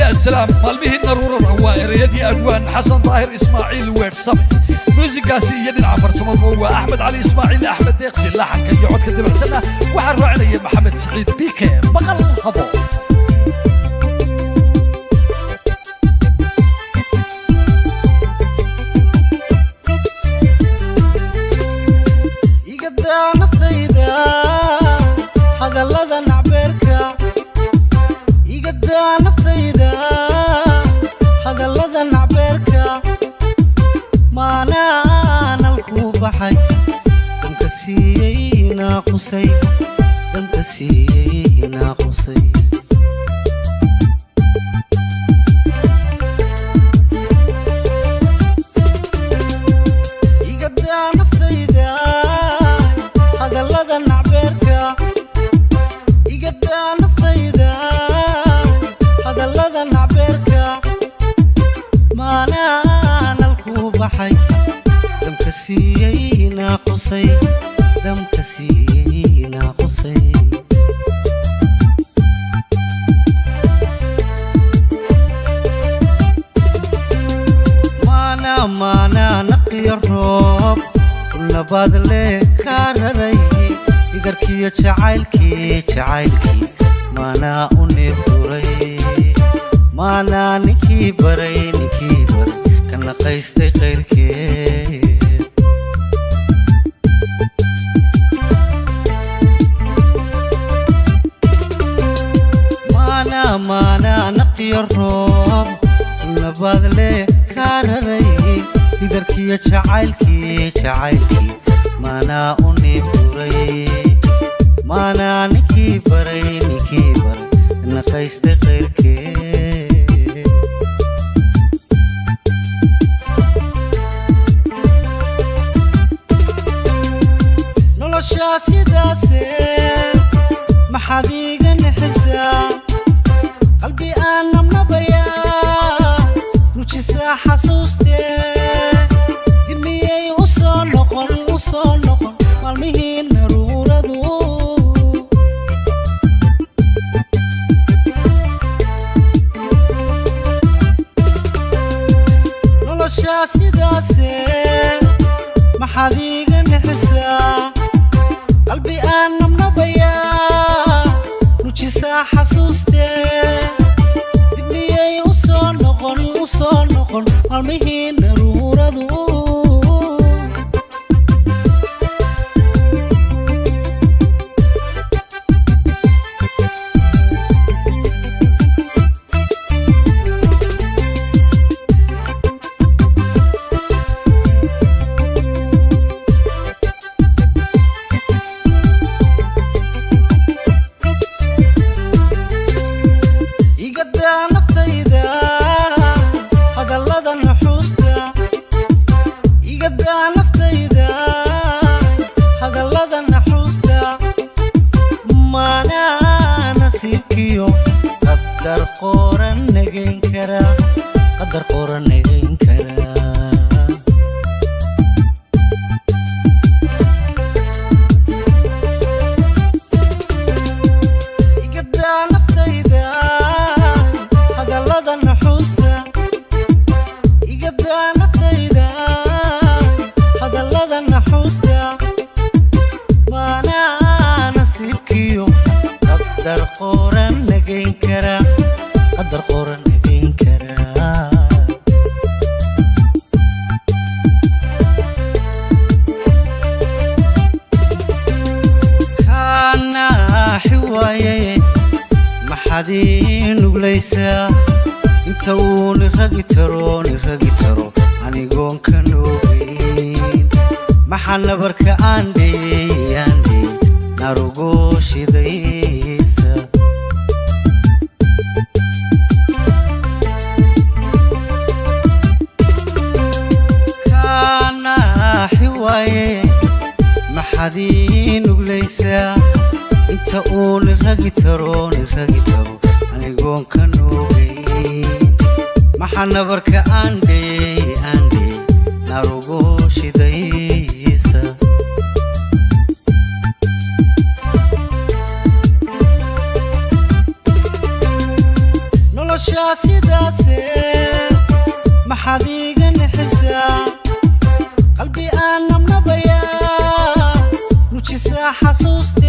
Yaa salaam! Maalmihii naruurada waa ereyadii abwaan Xasan Daahir Ismaaciil Weersame. Muusigaasi iyo dhinaca farsamadu waa Axmed Cali Ismaaciil, Axmed Deeqsi. Laxanka iyo codka dibacsanna waxaa raacinaya Maxamed Siciid Bike. Maqal habo. Igadaa naftayda hadallada nacbeerka, igadaa naftayda hadallada nacbeerka. Maanaanal ku baxay damka siiyey naaqusay, damka siiyey naaqusay. Igadaa naftayda hadallada nacbeerka, igadaa naftayda hadallada nacbeerka. Maanaanal ku baxay damka siiyey naaqusay, damka siiyey naaqusay. Maana maana naqiyo roob kulnabaad le kaa raray idarkiyo jacaylkii, jacaylkii maanaa u neebduray. Maanaa ninkii baray, ninkii baray ka naqaystay qayrkeed. Maana maana naqiyo roob kulnabaad le kaa raray idarkiyo jacaylkii, jacaylkii maanaa u neebduray. Maanaa ninkii baray, ninkii baray ka naqaystay qayrkeed. Noloshaa sidaase maxaad iiga nixisaa? Qalbi aan nabnabayaa nujisaa xasuustee. Dib miyay u soo noqon, u soo noqon maalmihii naruuradu? Noloshaa sidaase maxaad iiga nixisaa? Qalbi aan nabnabayaa nujisaa xasuustee. Dib miyay u soo noqon, u soo noqon maalmihii naruuradu? Igadaa naftayda hadallada naxuusta, igadaa naftayda hadallada naxuusta. Maanaa nasiibkiyo qadar qoran nagayn kara, qadar qoran nagayn kara. Igadaa naftayda hadallada naxuusta, igadaa naftayda hadallada naxuusta. Maanaa nasiibkiyo qadar qoran nagayn kara, qadar qoran nagayn kara. Kaanaaxi waaye maxaad ii nuglaysaa? Inta uu niragi taro, niragi taro anigoon ka noogeyn. Maxaa nabarka aan dheeyey, aan dheeyey narugo shidaysa? Kaanaaxi waaye maxaad ii nuglaysaa? Inta uu niragi taro, niragi taro anigoon ka noogeyn. Maxaa nabarka aan dheeyey, aan dheeyey narugo shidaysa? Noloshaa sidaase, maxaad iiga nixisaa? Qalbi aan nabnabayaa, nujisaa xasuustee.